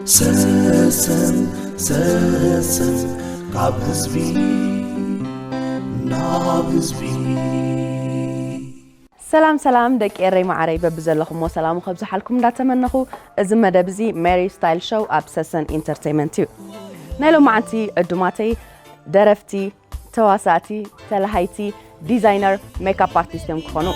ሰሰን ሰሰን ካብ ህዝቢ ናብ ህዝቢ። ሰላም ሰላም ደቂ ኤረይ መዓረይ፣ በብዘለኹሞ ሰላሙ ከብዝሓልኩም እንዳተመነኹ፣ እዚ መደብ እዚ ሜሪ ስታይል ሾው ኣብ ሰሰን ኢንተርቴይመንት እዩ። ናይ ሎማዓንቲ ዕዱማተይ ደረፍቲ፣ ተዋሳእቲ፣ ተላሃይቲ፣ ዲዛይነር፣ ሜካፕ ኣርቲስት እዮም ክኾኑ።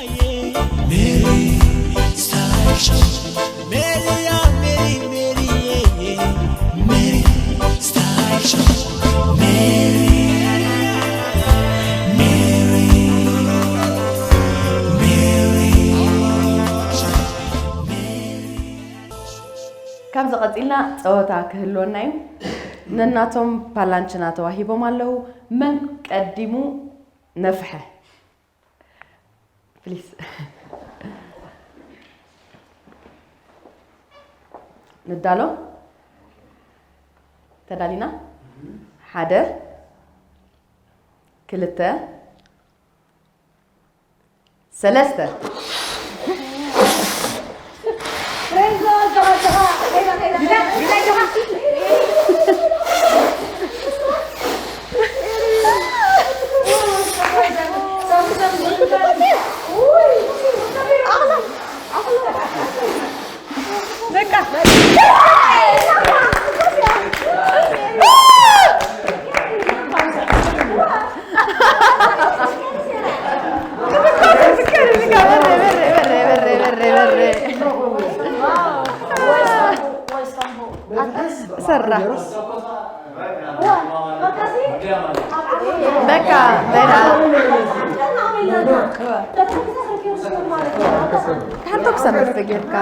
ካብዚ ቀጺልና ጸወታ ክህልወና እዩ። ነናቶም ፓላንችና ተዋሂቦም ኣለዉ። መን ቀዲሙ ነፍሐ? ፕሊስ። ንዳሎ? ተዳሊና? ሓደ፣ ክልተ፣ ሰለስተ። በቃ። ሰራ። በቃ፣ በቃ። ሓንቶ ክሰብ ጌርካ።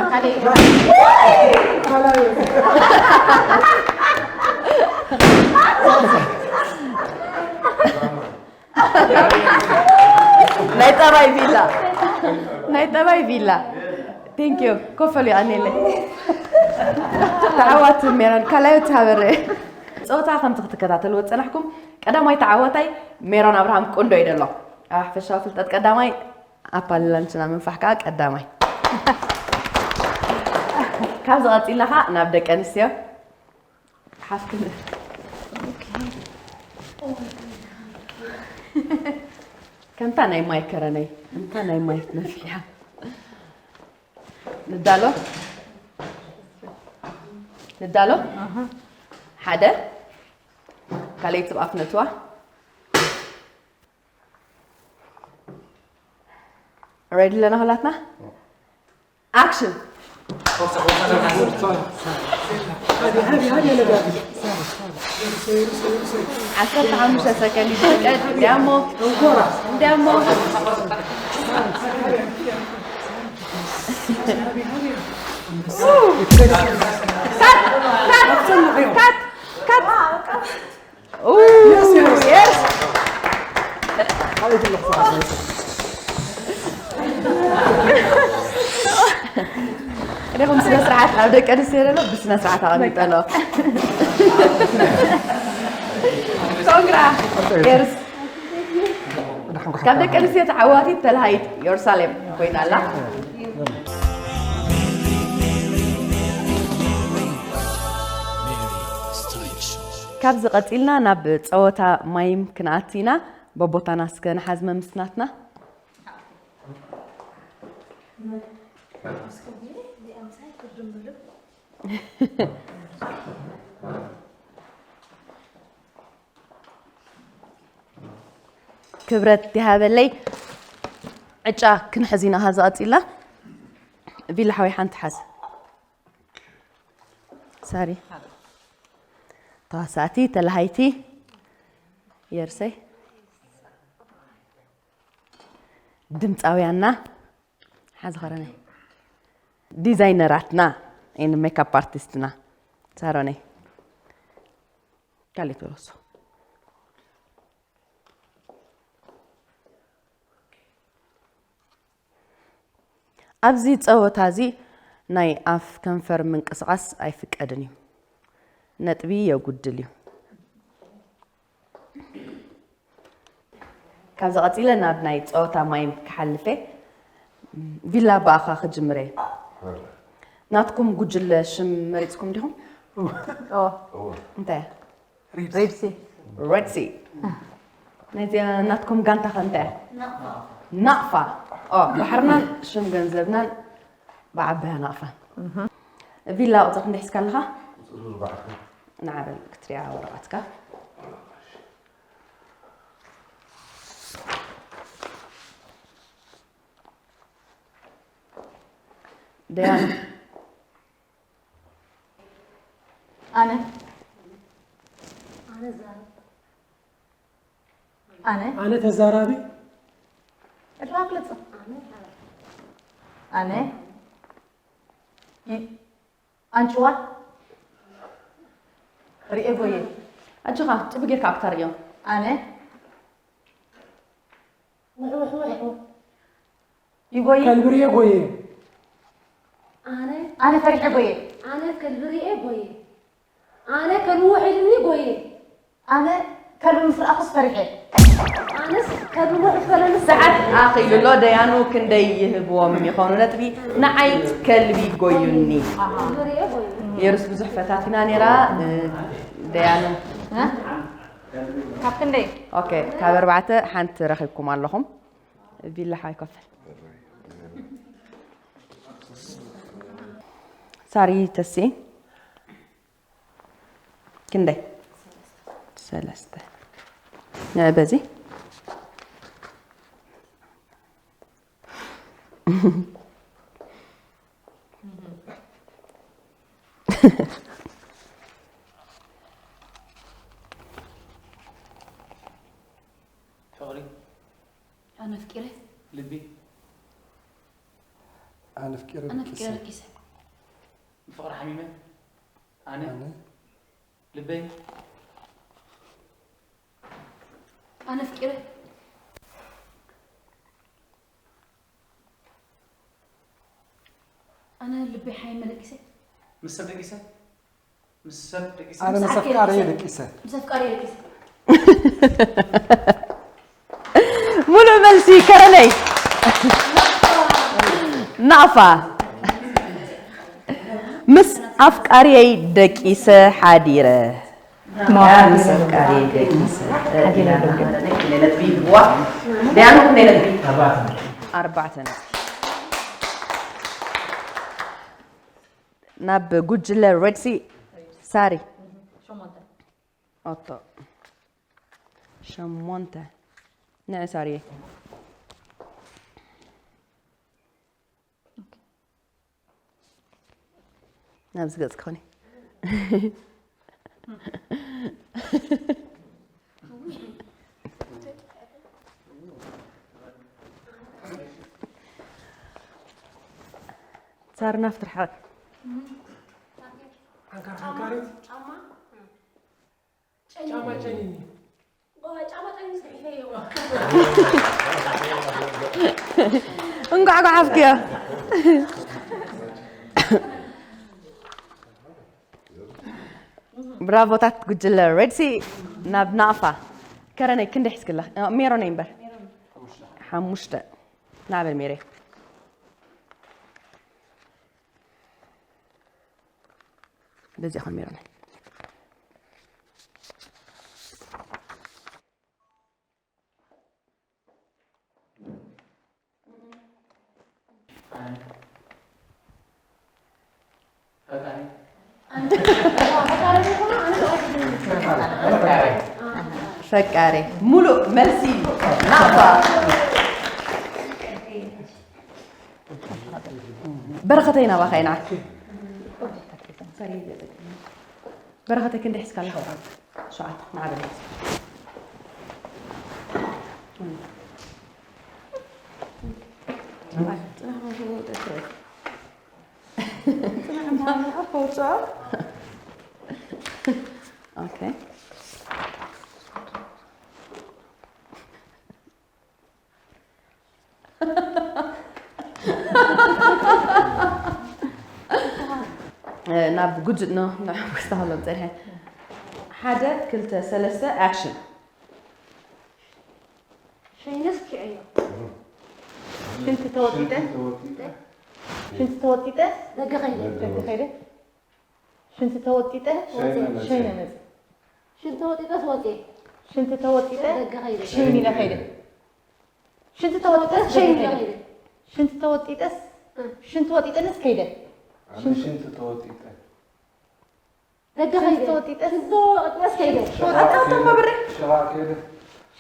ናይ ጠባይ ቪላ። ናይ ጠባይ ቪላ። ቴንክ ዩ። ኮፈሉ ይቐንየለይ። ተዓዋቲ ሜሮን፣ ካልኣይ ተሃበረ። ጸወታ ከምቲ ክትከታተልዎ ዝጸናሕኩም፣ ቀዳማይ ተዓዋታይ ሜሮን ኣብርሃም ቁንዶ እዩ ደሎ። ኣብ ሓፈሻዊ ፍልጠት ቀዳማይ፣ ኣብ ፓላንችና ምንፋሕ ከኣ ቀዳማይ። ካብዚ ቀጺልና ከኣ ናብ ደቂ ኣንስትዮ። ሓፍክን። ከምታ ናይ ማይ ከረነይ፣ ከምታ ናይ ማይ ነፊሓ። ንዳሎ? ንዳሎ? ሓደ፣ ካልኣይቲ ብኣፍ ነትዋ። ሬዲ ኣለና ኩላትና? ኣክሽን። ዓሰርተ ሓሙሽተ ሰከንድ ይፍቀድ። እንዲያሞ፣ እንዲያሞ። ካት፣ ካት፣ ካት፣ ካት። ኡ፣ የስ። ሪኹም ስነ ስርዓት ኣብ ደቂ ኣንስትዮ ዘሎ ብስነ ስርዓት ኣቐሚጠ ኣሎ። ኮንግራ። የርስ። ካብ ደቂ ኣንስትዮ ተዓዋቲት ተልሃይት የሩሳሌም ኮይና ኣላ። ካብዚ ቀጺልና ናብ ጸወታ ማይም ክንኣቲ ኢና። በቦታና እስከ ንሓዝ መምስናትና። ክብረት ይሃበለይ። ዕጫ ክንሕዝ ኢና። ሃዚ ቀጺልና ቪላ ሓወይ ሓንቲ ሓዝ። ሳሪ። ተዋሳእቲ፣ ተላሃይቲ፣ የርሰይ። ድምፃውያንና፣ ሓዚ ኸረነይ። ዲዛይነራትና፣ ኤን ሜካፕ ኣርቲስትና፣ ሳሮነይ። ካሊት ወለሶ። ኣብዚ ጸወታ እዚ ናይ ኣፍ ከንፈር ምንቅስቓስ ኣይፍቀድን እዩ። ነጥቢ የጉድል እዩ። ካብዚ ቀጺለ ናብ ናይ ጸወታ ማይም ክሓልፍ እየ። ቪላ ብኣኻ ክጅምር እየ። ናትኩም ጉጅለ ሽም መሪጽኩም ዲኹም? ኦ እንታይ? ሬድሲ። ሬድሲ። ናይዚኣ ናትኩም ጋንታ ከ እንታይ? ናቕፋ። ኦ፣ ባሕርናን ሽም ገንዘብናን ብዓባያ ናቕፋን። ቪላ ቁፅሪ ክንደይ ሒዝካ ኣለኻ? ንዓበል ክትሪኣ ወረቐትካ። ደያኑ። ኣነ ኣነ ኣነ ተዛራቢ። ዕድዋ ግለጽ። ኣነ ይ- ኣንጭዋ ርእየ ጎየ። ኣጆኻ ጽቡቅ ጌርካ ኣብታ ርእዮ። ኣነ ይጎይ። ከልቢ ርእየ ጎየ። ኣነ ኣነ ፈሪሐ ጎየ። ኣነ ከልቢ ርእየ ጎየ። ኣነ ከልቢ ውሒድኒ ጎየ። ኣነ ከልቢ ምስ ረኣኹስ ፈሪሐ። ኣነስ ከልቢ ውሒድ በለኒ። ሰዓት ኣኺሉ ኣሎ። ደያኑ ክንደይ ይህብዎም ይኾኑ ነጥቢ? ንዓይ ከልቢ ጎዩኒ። ከልቢ ርእየ ጎየ። የሩስ ብዙሕ ፈታቲና ነይራ። እ፣ ደያኑ እ? ካብ ክንደይ? ኦኬ፣ ካብ ኣርባዕተ ሓንቲ ረኺብኩም ኣለኹም። ቪላ ሓይ ኮፈል። ሳሪ ተሲ ክንደይ? ሰለስተ። ንዕ በዚ። ፍቕሪ ኣነ ኣፍቂረ። ልቢ ኣነ ኣፍቂረ ኣነ ኣፍቂረ ደቂሰ። ደቂሰ። ብፍቕሪ ሓሚመ። ኣነ ኣነ ልበይ ኣነ ኣፍቂረ። ኣነ ልበይ ሓይመ ደቂሰ። ምስ ሰብ ደቂሰ። ምስ ሰብ ደቂሰ። ኣነ ምስ ምስ ኣፍቃሪ ኣፍቃሪ ደቂሰ። ደቂሰ። ምስ ኣፍቃሪ ደቂሰ። ሙሉእ መልሲ ከረነይ። ናቕፋ። ምስ ኣፍቃሪየይ ደቂሰ ሓዲረ። ሞራል ምስ ኣፍቃሪየይ ደቂሰ ሓዲረ። ኢላና ነጥቢ ዋ። ደያኑ ክንደይ ነጥቢ? ኣርባዕተ ነጥቢ። ናብ ጉጅለ ሬድሲ ሳሪ። ኦቶ። ሸሞንተ። ንዒ ሳርየ። ናብዚ ገጽ ክኾኒ። ሳሪ ናፍትርሓ። ሓንካር ሓንካሪት። ጫማ ጨኒኒ። ጫማ ጨኒኒ። ዋ፣ ጫማ ጨኒኒ ስለ ሒዘዮ። እንኳዕ ጓሓፍክዮ። ብራቮታት ጉጅለ ሬድሲ። ናብ ናቕፋ። ከረነይ ክንደይ ሒዝክላ? እ፣ ሜሮነይ እምበር። ሓሙሽተ። ናበል ሜሬ። በዚኣ ኾን ሜሮነይ። ፈቃሪ። ሙሉእ መልሲ ናቕፋ። በረኸተይ ናባኻ ኢና። በረኸተይ ክንደይ ሒዝካ ኣለኻ? ሸውዓተ። ንዓበል። ጽናሕ፣ ጽናሕ፣ ጽናሕ፣ ጽናሕ። ኦኬ። ናብ ጉጅ-፣ ኖ፣ ናብ ክስተሃሎም ጸኒሐ። ሓደ፣ ክልተ፣ ሰለስተ፣ ኣክሽን። ሸይነስ ኪዐዮ። ሽንቲ ተወጢጠ። ሽንቲ ተወጢጠ። ደገ ኸይደ። ደገ ኸይደ። ሽንቲ ተወጢጠ ሸይነ መጽእ። ሸይነ መጽእ። ሽንቲ ወጢጠስ ወፅየ ሽንቲ ተወጢጠ ደገ ኸይደ ሸይነ ኢለ ኸይደ። ሽንቲ ተወጢጠስ ሸይነ ሸይነ ኢለ ኸይደ። ኸይደ ሽንቲ ተወጢጠስ ሽንቲ ወጢጠንስ ከይደ። ኣነ ሽንቲ ተወጢጠ። ደገ ሽንቲ ኸይደ ተወጢጠስ ሽንቲ ተወጢጠስ ከይደ ኣታ እሞ ብሪ ሽቓ ከይደ።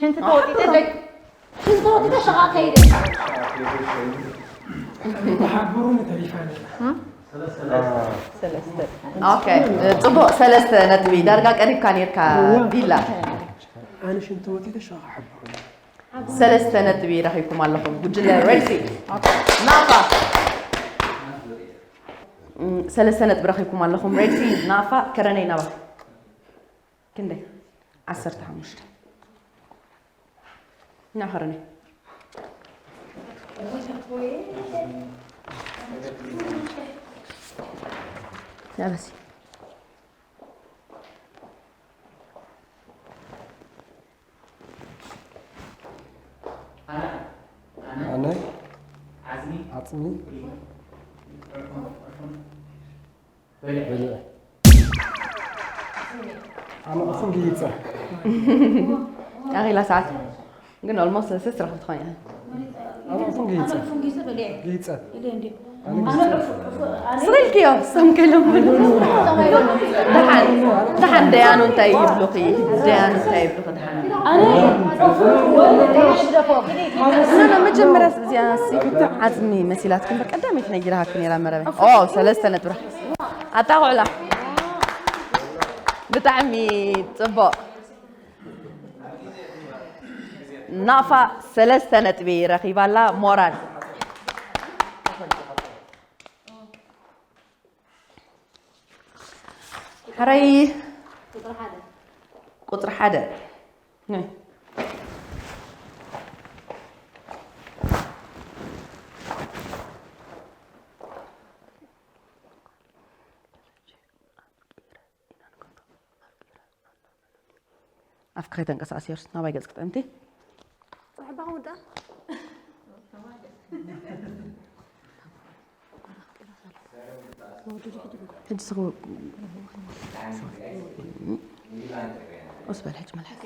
ሽንቲ ተወጢጠ ደግ ሽንቲ ተወጢጠ ሽቓ ከይደ ሽቓ ከይደ ሸይነ። ብሓቡሩ ንተሪፋ ነላ ሰለስተ ኦኬ ጽቡቕ ሰለስተ ነጥቢ ዳርጋ ቀሪብካ ነርካ ቪላ ኣነ ሽንቲ ወጢተ ሸኻ ሓቡሩ ሰለስተ ነጥቢ ረኺብኩም ኣለኹም ጉጅለ ሬሲ ናፋ እም፣ ሰለስተ ነጥቢ ረኺብኩም ኣለኹም ሬሲ ናፋ ከረነይ ናባ ክንደይ ዓሰርተ ሓሙሽተ እና ከረነይ ናበሲ ኣነ ኣነ ኣነ ዓዝሚ ዓፅሚ በልዕ በልዕ ኣነ ዕፉን ግይፀ ኣኺላ ሰዓት ግን ኦልሞስት ሰለስተ ስራሕ ትኾን እያ ኣነ ዕፉን ግይፀ ፉንጊሰ በሊዐ ግይፀ ኢለ እንዲ ኣነ ግይፀ ስቕ ኢልክዮ ሰም ከይለምኑ ደሓን ደሓን ደያኑ እንታይ ይብሉኺ ደያኑ እንታይ ይብሉኺ ደሓን ኣነ ኖ መጀመርያ እዚኣ ሲ ዓፅሚ መሲላትክን በቀዳመይቲ ነጊራሃክ ነይራ መረበ ኦ ሰለስተ ነጥብራ ኣጣቑዕላ ብጣዕሚ ፅቡቕ ናፋ ሰለስተ ነጥቢ ረኺባላ ሞራል ሕረይ ቁፅሪ ሓደ ኣፍኪ ከይተንቀሳቐሲ የርስ ናባይ ገጽ ክጥዕምቲ ሕጂ ስ በል ሕጂ መልሓስ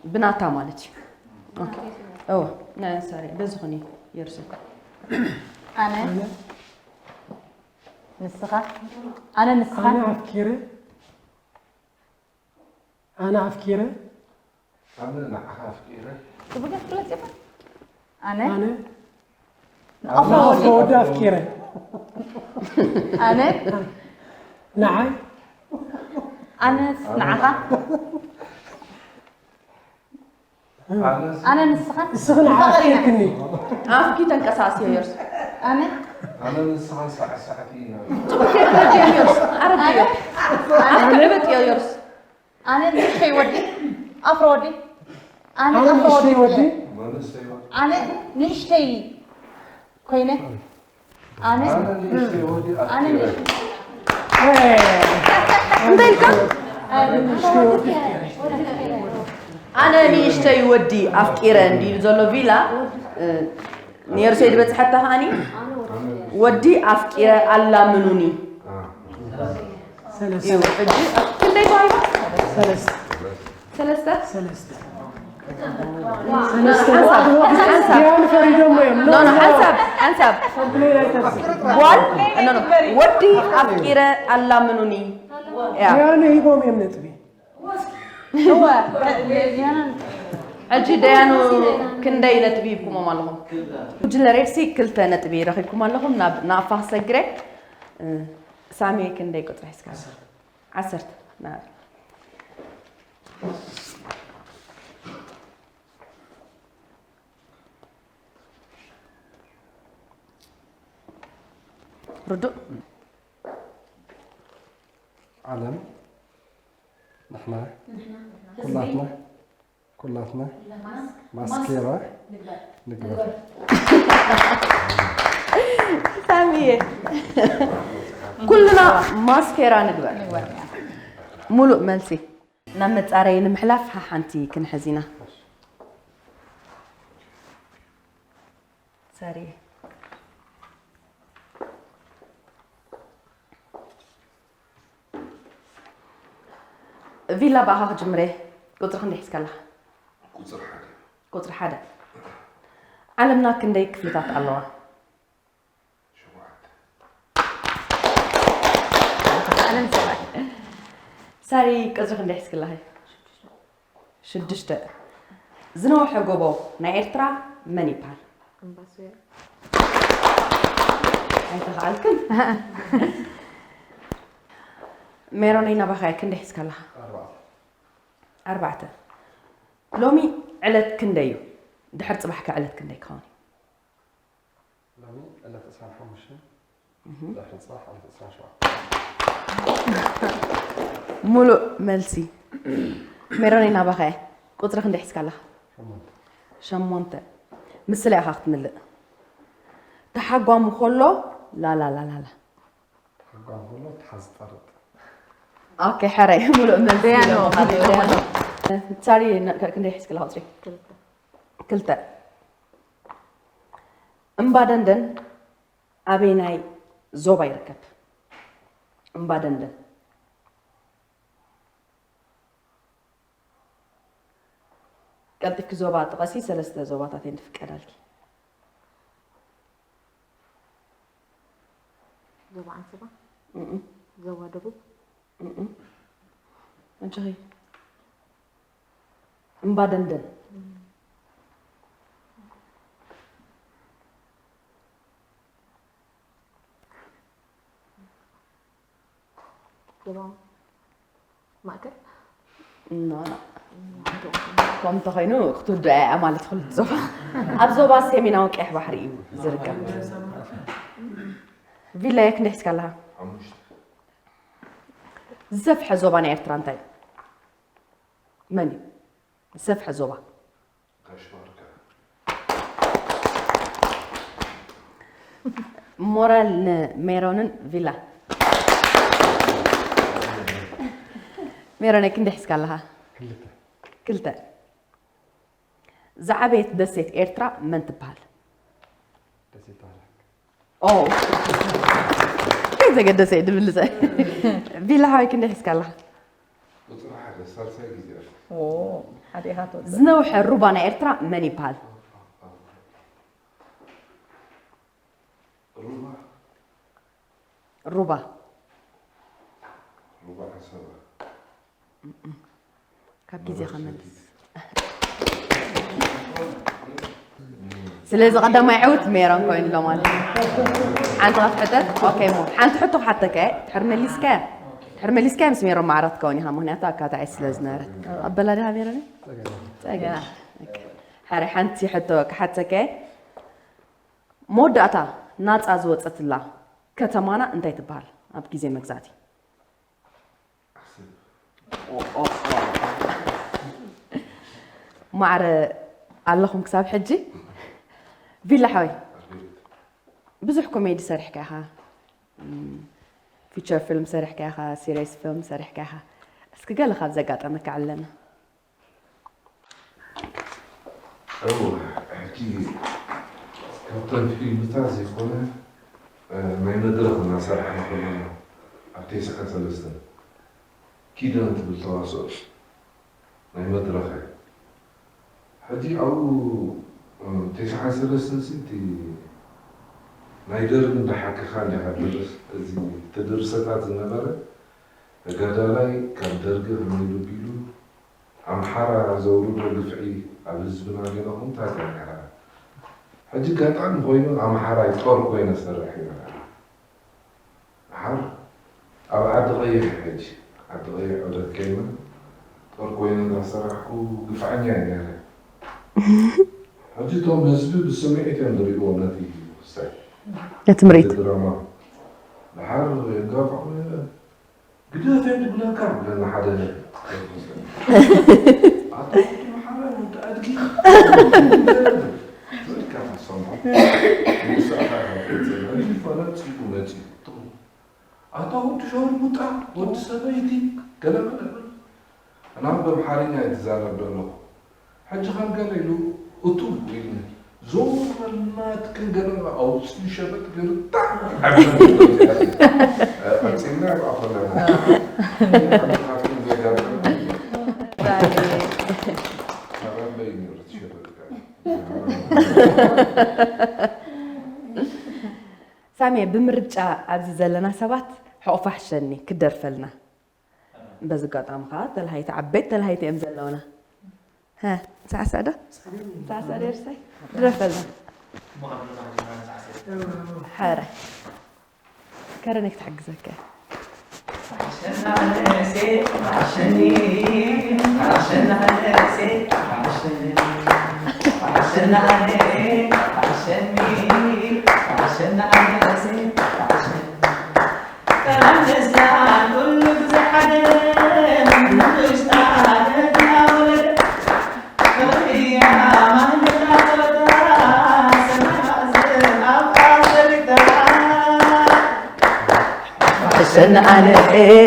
ብናታ ማለት እዩ እወ ናይ ኣንሳሪ በዚ ኹኒ የርሱ ኣነ ንስኻ ኣነ ንስኻ ኣነ ኣፍኪረ ኣነ ኣፍኪረ ኣነ ንዓኻ ኣፍቂረ ጽቡቅ ፍለጥ ይባ ኣነ ኣነ ኣፍሮ ንኣፍሮ ወዲ ኣፍኪረ ኣነ ንዓይ ኣነ ንዓኻ ኣነስ ኣነ ንስኻ እስኺ ንዓይ ኣፍኪርክኒ ኣፍኪ ተንቀሳስዮ የርሱ ኣነ ኣነ ንስኻ ሳዕሳዕቲ ኢና ጽቡቅ የርሱ ኣረድዮ ኣፍኪ ዕበጥዮ የርሱ ኣነ ንእሽተይ ወዲ ኣፍሮ ወዲ ኣነ ኣነ ኣፍሮ ንእሽተይ ወዲ መንእሰይ ወዲ ኣነ ንእሽተይ ኮይነ ኣነ ኣነ ንእሽተይ ወዲ ኣነ ኣፍቂረ ንእሽተይ እንታይ ኢልካ ኣነ ንእሽተይ ወዲ ኣነ ንእሽተይ ወዲ ኣፍቂረ እንዲሉ ዘሎ ቪላ እ፣ ነርሰይ ዝበፅሐታ ከዓኒ ወዲ ኣፍቂረ ኣላምኑኒ ሰለስተ እዩ ሕጂ ክንደይ ተዋሂባ ሰለስተ ሰለስተ ሰለስተ ሓንሳብ ሓንሳብ ዲያኑ ፈሪዶሞ እዮም ኖ ኖ ሓንሳብ ሓንሳብ ኮምፕሌን ኣይተብዝሕ ጓል ኖ ኖ ወዲ ኣፍቂረ ኣላምኑኒ እያ ዲያኑ ሂቦም እዮም ነጥቢ ሕጂ ደያኑ ክንደይ ነጥቢ ሂብኩሞም ኣለኹም ጉጅለ ሬድሲ ክልተ ነጥቢ ረኺብኩም ኣለኹም ናብ ናፋ ክሰግረ ሳሚ ክንደይ ቁፅሪ ሒዝካ ዓሰርተ ርዱእ ዓለም ንሕና ኩላትና ኩላትና ማስኬራ ንግበር ሳሚየ ኩልና ማስኬራ ንግበር ሙሉእ መልሲ ናብ መፃረይ ንምሕላፍ ሓንቲ ክንሕዝ ኢና ሰሪ ቪላ፣ ብኣኻ ክጅምር እየ። ቁጽሪ ክንደይ ሒዝካ ኣለኻ? ቁጽሪ ሓደ። ቁጽሪ ሓደ። ዓለምና ክንደይ ክፍልታት ኣለዋ? ሸውዓተ። ዓለም ሰብኣይ። ሳሪ፣ ቁጽሪ ክንደይ ሒዝክላኺ? ሽዱሽተ። ዝነውሐ ጎቦ ናይ ኤርትራ መን ይበሃል? ኣምባሶያ። ኣይተኸኣልክን። ሜሮነይ፣ ናባኻ እየ። ክንደይ ሒዝካ ኣለኻ? ኣርባዕተ። ኣርባዕተ። ሎሚ ዕለት ክንደይ እዩ? ድሕር ጽባሕከ ዕለት ክንደይ ክኸውን እዩ? ሎሚ ዕለት ዕስራን ሓሙሽተን፣ ድሕሪ ጽባሕ ዕለት ዕስራን ሸውዓተን። ሙሉእ መልሲ። ሜሮነይ፣ ናባኻ እየ። ቁጽሪ ክንደይ ሒዝካ ኣለኻ? ሸሞንተ። ሸሞንተ። ምስላ ኢኻ ክትምልእ። ተሓጓሙ ከሎ ላላላላላ። ተሓጓሙ ከሎ ተሓዝ ጠርጥ። ኦኬ፣ ሕራይ፣ ሙሉእ መልሲ። ሪያኖ፣ ሪያኖ። ሳሪ፣ ን-፣ ክንደይ ሒዝክላ ቁጽሪ? ክልተ። ክልተ። እምባ ደንደን ኣበይናይ ዞባ ይርከብ? እምባ ደንደን። ቀልጢፍኪ ዞባ ጥቐሲ፣ ሰለስተ ዞባታት እየን ዝፍቀዳልኪ። ዞባ ዓንሰባ? እም። ዞባ ደቡብ? እም። ኣጆኺ። እምባ ደንደን። እም። ዞባ ማእከል? ኖ፣ ኖ። ከምኡ እንተኾይኑ ክትውድኦ እያ ማለት፣ ክልተ ዞባ። ኣብ ዞባ ሰሜናዊ ቀይሕ ባሕሪ እዩ ዝርከብ። ቪላየ፣ ክንደይ ሒዝካ ኣለኻ? ሓሙሽተ። ዝሰፍሐ ዞባ ናይ ኤርትራ እንታይ እዩ? መን እዩ? ዝሰፍሐ ዞባ። ጋሽ ባርካ። ሞራል ንሜሮንን ቪላ። ሜሮነይ፣ ክንደይ ሒዝካ ኣለኻ? ክልተ። ክልተ። ዝዓበየት ደሴት ኤርትራ መን ትበሃል? ደሴት ባሕሪ። ኦ። ከይተገደሰ እየ ድምልሰ። ቪላ ሓወይ፣ ክንደይ ሒዝካ ኣለኻ? ቁጽሪ ሓደ፣ ሳልሳይ ግዜ። ኦ፣ ሓደ ኢኻ ትወስድ። ዝነውሐ ሩባ ናይ ኤርትራ መን ይበሃል? ሩባ። ሩባ። ሩባ ዓሰባ። ካብ ግዜ ከመልስ። ስለዚ ቀዳማይ ዕውት ሜሮን ኮይኑ ኣሎ ማለት እዩ። ሓንቲ ክትሕተት፣ ኦኬ፣ እሞ ሓንቲ ሕቶ ክሓተካ እየ። ድሕር መሊስካ፣ ድሕር መሊስካ ምስ ሜሮን ማዕረ ክትከውን ኢኻ፣ ምኽንያቱ ኣካታዒት ስለ ዝነበረት። ኣበላ ዲኻ ሜሮን? ጸገም። ኦኬ። ሕራይ ሓንቲ ሕቶ ክሓተካ እየ። መወዳእታ ናጻ ዝወጸትላ ከተማና እንታይ ትበሃል? ኣብ ግዜ መግዛእቲ። ማዕረ ኣለኹም ክሳብ ሕጂ። ቪላ ሓወይ፣ ብዙሕ ኮሜዲ ሰሪሕካ ኢኻ፣ ፊቸር ፊልም ሰሪሕካ ኢኻ፣ ሲሪየስ ፊልም ሰሪሕካ ኢኻ። እስኪ ገለ ካብ ዘጋጠመካ ዕለና። እወ፣ ሕጂ ካብተን ፊልምታት ዘይኮነ፣ እ፣ ናይ መድረኽ እናሰርሐ ከለና ኣብ ተስዓን ሰለስተን ኪዳን ትብል ተዋስኦ ናይ መድረኽ እያ። ሕጂ ኣብኡ፣ እ፣ ተስዓን ሰለስተን ሲ እቲ ናይ ደርጊ እንዳሓከኻ እንዲኻ ትድርስ። እዚ እቲ ድርሰታት ዝነበረ ተጋዳላይ ካብ ደርጊ ከመይ ኢሉ ቢሉ ኣምሓራ ዘውርዶ ግፍዒ ኣብ ህዝብና ገለ ኩንታት እያ ነይራ። ሕጂ ኣጋጣሚ ኮይኑ ኣምሓራይ ጦር ኮይነ ሰርሕ እየ ነይረ። ድሓር ኣብ ዓዲ ቀይሕ፣ ሕጂ ዓዲ ቀይሕ ዑደት ከይነ ጦር ኮይነ እንዳሰራሕኩ ግፍዓኛ እየ ነይረ። ሕጂ እቶም ህዝቢ ብስምዒት እዮም ዝርእይዎ ነቲ ክስታይ፣ ነቲ ምርኢት። ነቲ ድራማ። ድሓር የጋፍዑ ነይረ። ግደፍ እየ ዝብለካ፣ ብለና ሓደ። ኣታ ወዲ መሓራ፣ ወዲ ኣድጊ። ትብልካ ትሰምዖ። ንሱ ኣታ ካብ ገጽ፣ ሕጂ ፈለጥ ኢሉ መጺኡ። ኣታ ወዲ ሸርሙጣ፣ ወዲ ሰበይቲ፣ ገለ መለ። ኣነ ብኣምሓርኛ እየ ዝዛረብ ዘለኹ። ሕጂ ከም ገለ ኢሉ እቱ ኢልኒ። ዞር በል ናትክን ገለ ኣውፅኡ ሸበጥ ገይሩ ጣዕ! ቀፂልና ኣብኣ ከለና። ካብቶም ዘጋጠመ ሳሜ፣ ብምርጫ ኣብዚ ዘለና ሰባት ሕቑፋ ሕሸኒ ክትደርፈልና። በዚ ኣጋጣሚ ከዓ ተልሃይቲ፣ ዓበይቲ ተልሃይቲ እዮም ዘለውና። ሀ፣ ሳዕሳዕ ዶ? ሳዕሳዕ ደርሳይ? ድረፈልና። ሐረ። ከረነ ክትሕግዘካ። ፈሓሸኒ ኣነሰ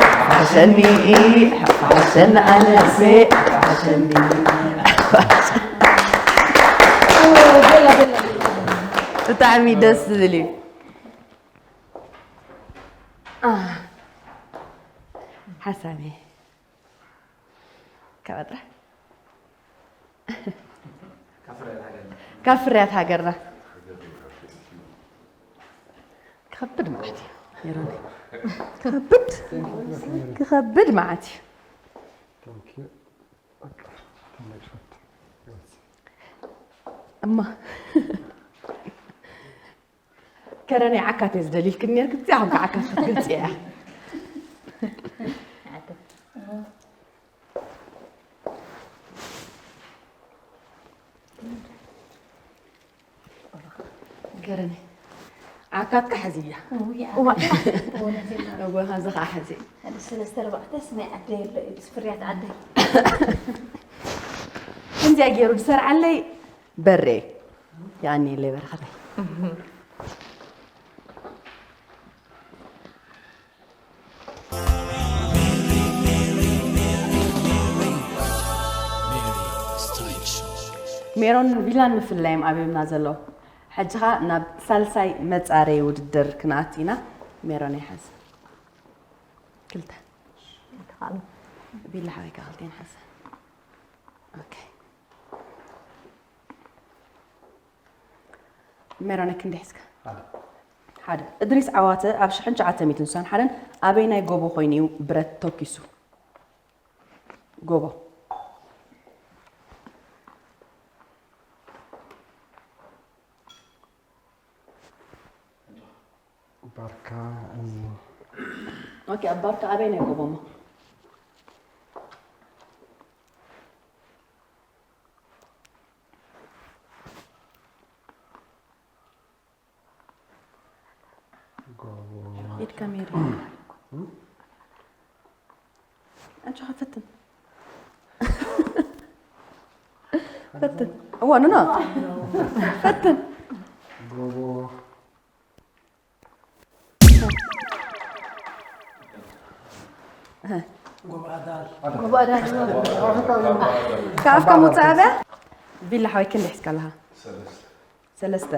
ፈሓሸኒ ፈሓሸኒ ኣነሰ ፈሓሸኒ። ብጣዕሚ ደስ ዝብል እዩ። ኣህ፣ ሓሳብ እየ። ካብ ጥራሕ ካብ ፍርያት ሃገርና። ካብ ፍርያት ሃገርና። ክኸብድ ማለት እዩ። ሜሮን። ክኸብድ፣ ክኸብድ ማለት እዩ። እማ። ከረን ዓካት እየ ዝደልይልክን ነርክ፣ እዚኣ ከም ዓካት ክትገልጽ እያ። ከረን ዓካት ክሕዝ እያ። እዋ። እዋ፣ እዚ ኸዓ ሕዚ። ሓደ ሰለስተ ኣርባዕተ ስማይ ዓደይ ኣሎ እዩ፣ ምስ ፍርያት ዓደይ። ከምዚኣ ገይሩ ዝሰርዓለይ በሬ። የቐንየለይ በረኸተይ። ሜሮን ቪላን ምፍላዮም ኣብዮምና ዘለዉ። ሕጂ ኸኣ ናብ ሳልሳይ መጻረዪ ውድድር ክንኣቱ ኢና። ሜሮን ይሓዝ። ክልተ። ቪላ ሓወይ ከኣ ክልቴን ሓዝ። ኦኬ። ሜሮን ክንደይ ሒዝካ? ሓደ። ሓደ። እድሪስ ዓዋተ ኣብ ሽሕን ትሽዓተ ሚእትን ስሳን ሓደን ኣበይናይ ጎቦ ኮይኑ እዩ ብረት ተኪሱ? ጎቦ። ባርካ፣ እም፣ ኦኬ፣ ኣብ ባርካ ኣበይናይ ጎቦ እሞ? ጎቦ። ኢድካ ሜሪ። ኣጆኻ ፈትን። ፈትን። እዋ፣ ኖ፣ ኖ። ፈትን። ጎቦ። ካብ ኣፍካ ምውፃእ ኣብያ? ቪላ ሓወይ ክንደይ ሒዝካ ኣለኻ? ሰለስተ።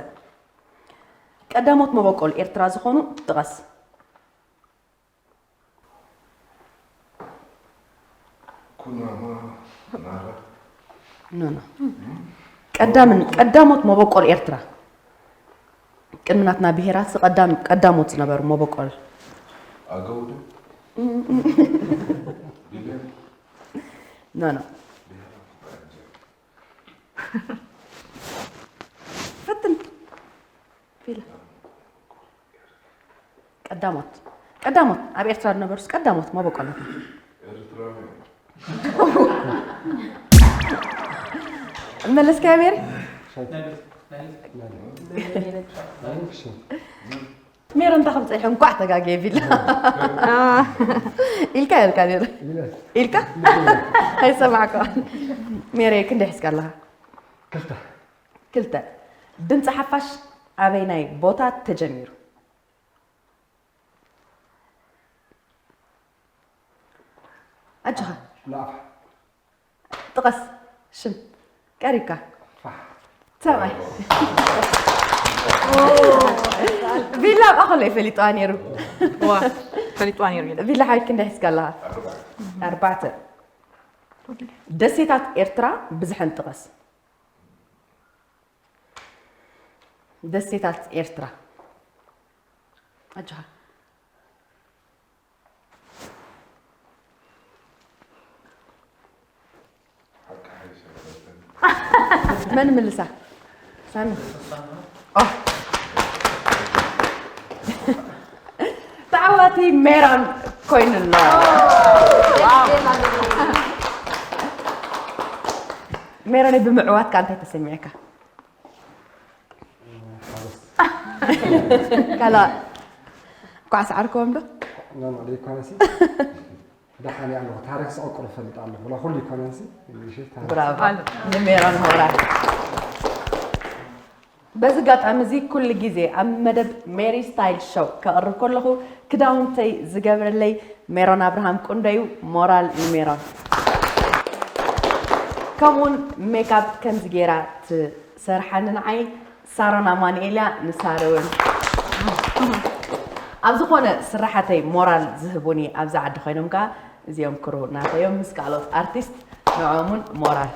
ቀዳሞት መበቆል ኤርትራ ዝኾኑ ጥቐስ። ኩናማ፣ ናራ። ኖ፣ ኖ። ቀዳምን፣ ቀዳሞት መበቆል ኤርትራ። ቅድሚ ናትና ብሄራት ቀዳም-፣ ቀዳሞት ዝነበሩ መበቆል። ኣገው ዶ? ቢልዮን? ኖ፣ ኖ። ፈትን። ፊላ። ቀዳሞት። ቀዳሞት። ኣብ ኤርትራ ዝነበሩስ ቀዳሞት መበቆላትና። ኤርትራውያን። መለስካዮ ሜሪ? ሜሮን እንታይ ከም ጸኒሑ እንኳዕ ተጋግየ ቢላ። ኢልካ ኢልካ ኔሩ። ኢልካ? ኣይሰማዕኳ። ሜሪ ክንደይ ሒዝካ ኣለኻ? ክልተ። ክልተ። ድምጺ ሓፋሽ ኣበይናይ ቦታ ተጀሚሩ? ኣጆኻ። ንኣፍ። ጥቐስ። ሽም። ቀሪብካ። ሰብኣይ። ቪላ ኣብኣ ከሎ እዩ ፈሊጥዋ ነይሩ። ዋ፣ ፈሊጥዋ ነይሩ እዩ። ቪላ ሓቢት ክንደይ ሒዝካ ኣለኻ? ኣርባዕተ። ደሴታት ኤርትራ ብዝሐን ጥቐስ። ደሴታት ኤርትራ። ኣጆኻ። መን ምልሳ? ሳሚ። ኦ። ተዓዋቲ ሜሮን ኮይኑ ኣሎ። ሜሮን ብምዕዋትካ እንታይ ተሰሚዕካ? ካላ ኳዕ ሰዓርክዎም ዶ? ኖ ኖ ዘይኮነሲ ደሓን እየ ኣለኹ። ታሪክ ዝቐቅሮ ፈልጥ ኣለኹ። ላ ኩሉ ይኮነንሲ ምሽት ታሪክ ብራቮ ንሜሮን ሆራ። በዚ ኣጋጣሚ እዚ ኩሉ ግዜ ኣብ መደብ ሜሪ ስታይል ሾው ከቕርብ ከለኹ ክዳውንተይ ዝገብረለይ ሜሮን ኣብርሃም ቁንደዩ። ሞራል ንሜሮን። ከምኡውን ሜካፕ ከምዚ ገይራ ትሰርሓኒ ንዓይ ሳሮን ኣማኑኤል እያ። ንሳሪ እውን ኣብ ዝኾነ ስራሓተይ ሞራል ዝህቡኒ ኣብዚ ዓዲ ኮይኖም ከዓ እዚኦም ክሩ ናተዮም ምስ ካልኦት ኣርቲስት ንዕኦም እውን ሞራል።